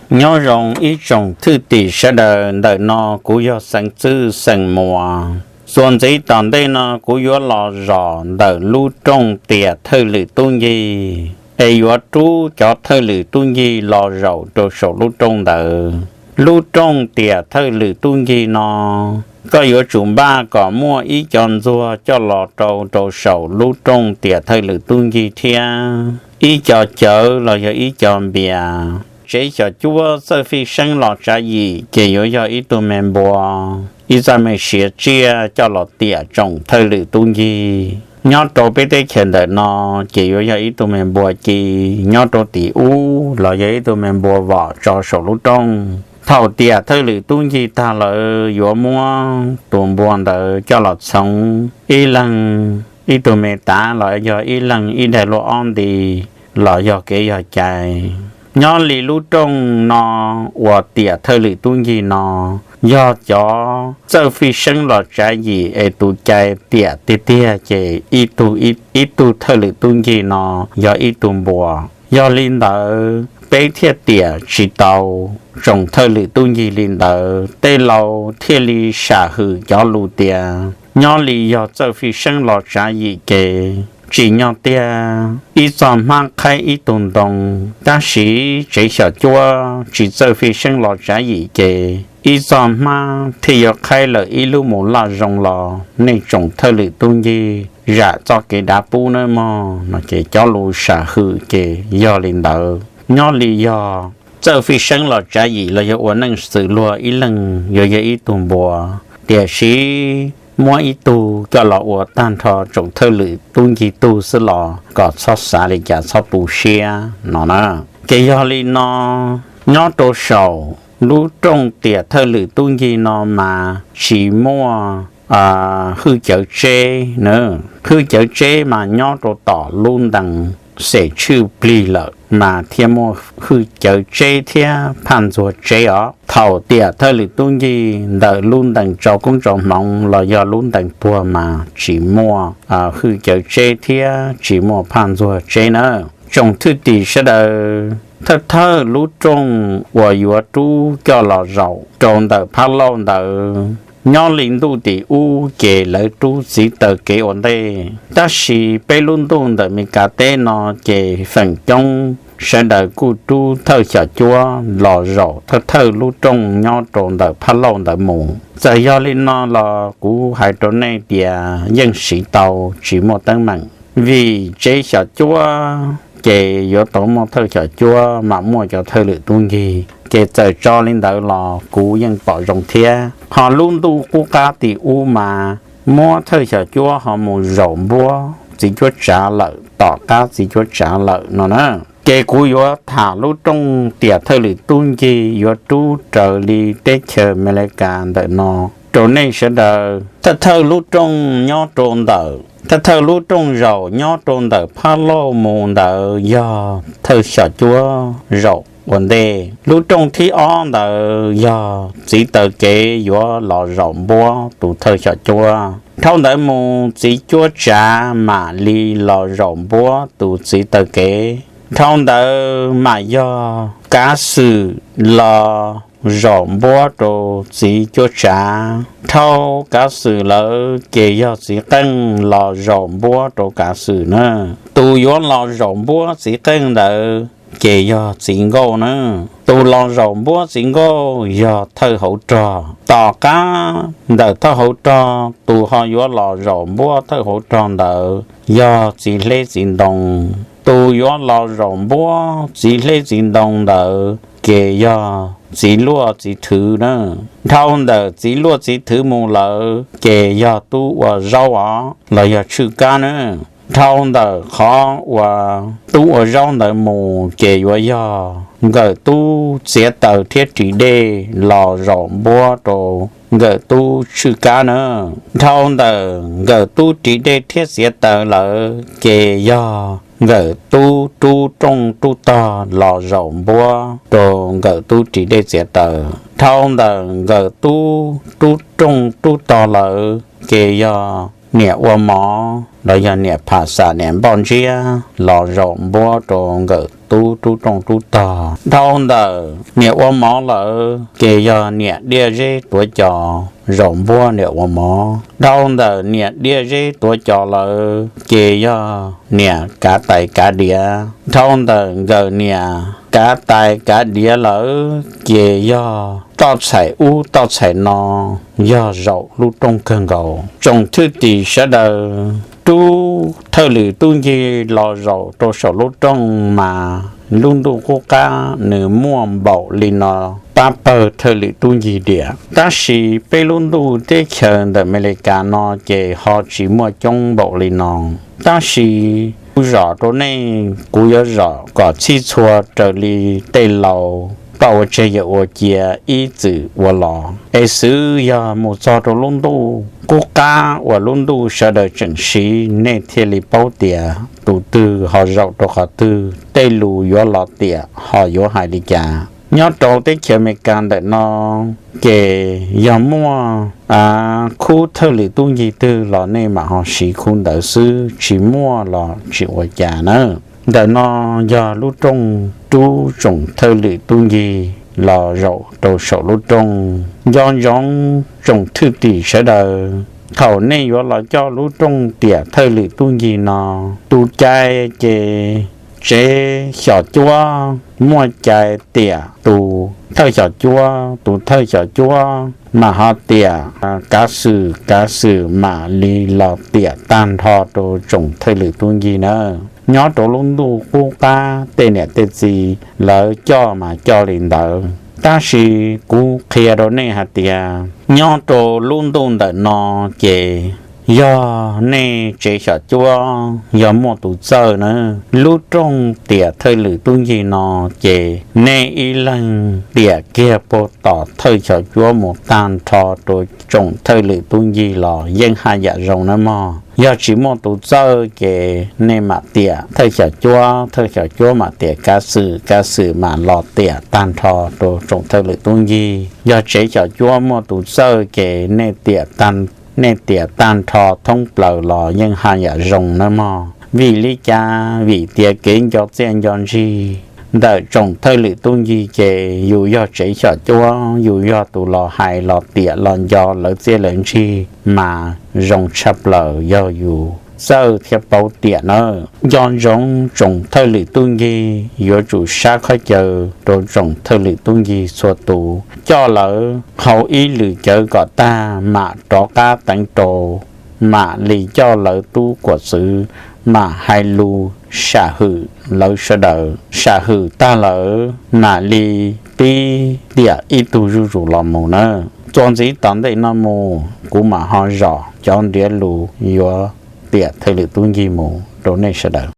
Nyob zoo ib tsoom thwj tim sawv daws, ntawm no kuv yog Xeev Txwj xeem Muas. Txuas ntxiv tom ntej no kuv yuav los zom ntawm lub rooj tiam thawj lwm tub ncig, es yuav rub cov thawj lwm tub ncig los zaum rau saum lub rooj ntawd. Lub rooj tiam thawj lwm tub ncig no, koj yuav tsum npaj kom muaj ib co ntxuag coj los rau rau saum lub rooj tiam thawj lwm tub ncig thiab ib co cawv los yog ib co npias. Tsev xyom cuab txawj fij seeb los tsav yim ces yuav yog ib tug me npua, ib txoj me siav tsiaj coj los tiam tsoom thawj lwm tub ncig. Nyob rau peb teb chaws ntawm no ces yuav yog ib tug me npua ci, nyob rau tim ub los yog ib tug me npua vom tso saum lub rooj. Thaum tiam thawj lwm tub ncig tag lawm yuav muab tus npua ntawd coj los txhoov, ib leeg ib tug me tav los yog ib leeg ib daim luaj ob nti los yog kev yog cai. Nyob li lub rooj no uas tiam thawj lwm tub ncig no, yog cov txawj fij seeb los tsav yim es tus cai tiam tiag tiag ces ib tug, ib tug thawj lwm tub ncig no yog ib tug npua. Yog li ntawd peb thiaj tiam tsis tau tsoom thawj lwm tub ncig li ntawd, tej laus thiaj li sam hwm cov lus tias nyob li yog txawj fij seeb los tsav yim ces tsim nyog tiag ib txoj hmab qhaib ib tug ntoo, tab sis tsev xyom cuab tsis txawj fij seeb los tsav yim ces ib txoj hmab thiaj yuav qhaib lawm ib lub mus loj zoo los nej tsoom thawj lwm tub ncig zam txoj kev dav pub nawb mog no ces cov lus sam hwm ces yog li ntawd. Nyob li yog txawj fij seeb los tsav yim los yog ua neej xws luag ib leeg yuav yog ib tug npua, tiam sis muab ib tug coj los ua tag nrho tsoom thawj lwm tub ncig tug xwb los kom txhob xav li cas txhob tu siab no na. Ces yog li no, nyob rau saum lub rooj tiam thawj lwm tub ncig no mas tsis muaj hwj cawv tseb na. Hwj cawv tseb mas nyob rau tom lub ntees xem tshwj plig lawm mas thiaj muaj hwj cawv tseb thiab phaj ntxuag tseb os. Thaum tiam thawj lwm tub ncig ntawm lub ntees tso koob tso hmoov los yog lub ntees puag mas tsis muaj hwj cawv tseb thiab tsis muaj phaj ntxuag tseb na. Tsoom thwj tim sawv daws, thawj thawj lub rooj uas yuav rub coj los zaum rau ntawm phab lauj ntawd, nyob li ntuj tim ub ces lawv rub txiv taws kev ua ntej, tab sis peb lub ntuj ntawm Meskas teb no ces feem coob sawv daws kuj rub thawj xyom cuab los zaum thawj thawj lub rooj nyob rau ntawm phab lauj ntawd mus. Txawm yog li no los kuv hais rau nej tias yeej siv tau, tsis muaj teeb meem, vim tsev xyom cuab ces yuav tau muaj thawj xyom cuab mas muaj cov thawj lwm tub ncig, ces txawm tso li ntawd los kuv yeej pom zoo thiab. Ho lub ntuj qub qab tim ub mas muab thawj xyom cuab ho mus zaum npuab txiv cuab tsav lawm, tom qab txiv cuab tsav lawm no na. Ces kuv yuav tham lub rooj tiam thawj lwm tub ncig yuav rub raws li teb chaws Amelikas ntawm no rau nej sawv daws. Thawj thawj lub rooj nyob rau ntawm, thawj thawj lub rooj zaum nyob rau ntawm phab lauj mus ntawd yog thawj xyom cuab zaum ua ntej. Lub rooj thib ob ntawd yog txiv taws kev yuav los zaum npuab tus thawj xyom cuab. Dhau ntawd mus txiv cuab tsav mam li los zaum npuab tus txiv taws kev. Dhau ntawd mam yog kav xwm los zaum npuab rau txiv cuab tsav. Dhau kav xwm lawm ces yog txiv qeej los zaum npuab rau kav xwm na. Tus yuav los zaum npuab txiv qeej ntawd ces yog txiv nkauj na. Tus los zaum npuab txiv nkauj yog thawj hauv rog. Tom qab ntawm thawj hauv rog, tus ho yuav los zaum npuab thawj hauv rog ntawd yog txiv hleb txiv ntoo. Tus yuav los zaum npuab txiv hleb txiv ntoo ntawd ces yog txiv luaj txiv thwv na. Dhau ntawm txiv luaj txiv thwv mus lawm ces yog tub ua zaub os los yog tshwj kab na. Dhau ntawm qhov uas tub ua zaub ntawd mus ces yuav yog nkawm tub txiav taws thiab ris dej los zaum npuab rau nkawm tub tshwj kab na. Dhau ntawm nkawm tub ris dej thiab txiav taws lawm ces yog nkawm tub rub rooj rub tog los zaum npuab rau nkawm tub ris dej txiav taws. Dhau ntawm nkawm tub rub rooj rub tog lawm ces yog niam ua mov los yog niam pham xam niam npoj ntsiab los zaum npuab rau nkawm tub rub rooj rub tog. Dhau ntawm niam ua mov lawm ces yog niam diaj zeb tuav cos zaum npuab niam ua mov. Dhau ntawm niam diaj zeb tuav cos lawm ces yog niam kav tais kav diav. Dhau ntawm nkawm niam kav tais kav diav lawm ces yog toj txhais ub toj txhais no, yog zaum lub rooj kawg nkaus. Tsoom thwj tim sawv daws, rub thawj lwm tub ncig los zaum rau saum lub rooj mas lub ntuj qub qab nws muaj npaum li no pab pawg thawj lwm tub ncig diam. Tab sis peb lub ntuj teb chaws ntawm Amelikas no ces ho tsis muaj coob npaum li no. Tab sis kuv zom rau nej, kuv yuav zom kom txhij txhua raws li tej laus tau ua tseg yawm ua cia ib txwm ua los, es xwv yog mus txog rau lub ntuj qub qab uas lub ntuj sawv daws tseem siv, nej thiaj li paub tias tus twg ho zaum rau qhov twg, tej lus yuav los tiam ho yuav hais li cas. Nyob rau teb chaws Amelikas ntawm no ces yog muaj khub thawj lwm tub ncig twg los nej mam ho siv khub ntawd xwb, tsis muaj los tsis ua cas na. Ntawm no yog lub rooj rub tsoom thawj lwm tub ncig los zaum rau saum lub rooj. Nco ntsoov tsoom thwj tim sawv daws, thaum nej yuav los coj lub rooj tiam thawj lwm tub ncig no, tus cai ces tsev xyom cuab muaj cai tiam tus thawj xyom cuab, tus thawj xyom cuab mam ho tiam kav xwm, kav xwm mam li los tiam tag nrho rau tsoom thawj lwm tub ncig na. Nyob rau lub ntuj qub qab tej niam tej txiv lawv coj mas coj li ntawd, tab sis kuv qhia rau nej hais tias nyob rau lub ntuj ntawm no ces yog nej tsev xyom cuab yog muaj tus txawj na, lub rooj tiam thawj lwm tub ncig no ces nej ib leeg tiam kiag puag tom thawj xyom cuab mus tag nrho rau tsoom thawj lwm tub ncig los yeej haj yam zoo nawb mog. Yog tsis muaj tus txawj ces nej mam tiam thawj xyom cuab, thawj xyom cuab mam tiam kav xwm, kav xwm mam los tiam tag nrho rau tsoom thawj lwm tub ncig. Yog tsev xyom cuab muaj tus txawj ces nej tiam tag, nej tiam tag nrho thoob plaws los yeej haj yam zoo nawb mog. Vim li cas? Vim tias kev nco txiaj nco ntsig ntawm tsoom thawj lwm tub ncig ces yus yog tsev xyom cuab, yus yog tus los hais los tiam los nco lawv txiaj lawv ntsig mas zoo tshaj plaws yog yus txawj thiab paub tiam nawb. Nco ntsoov tsoom thawj lwm tub ncig yuav tsum sab khaub ncaws rau tsoom thawj lwm tub ncig txhua tus, coj lawv haus ib lwm cawv kom tag mam rov qab teev rau, mam li coj lawv tub kuam txwv, mam hais lus sam hwm lawv sawv daws, sam hwm tag lawm mam li pib tiam ib tug zuj zus los mus nawb. Txuas ntxiv tom ntej no mus kuv mam ho zom cov ntiav lus yuav tiam thawj lwm tub ncig mus rau nej sawv daws.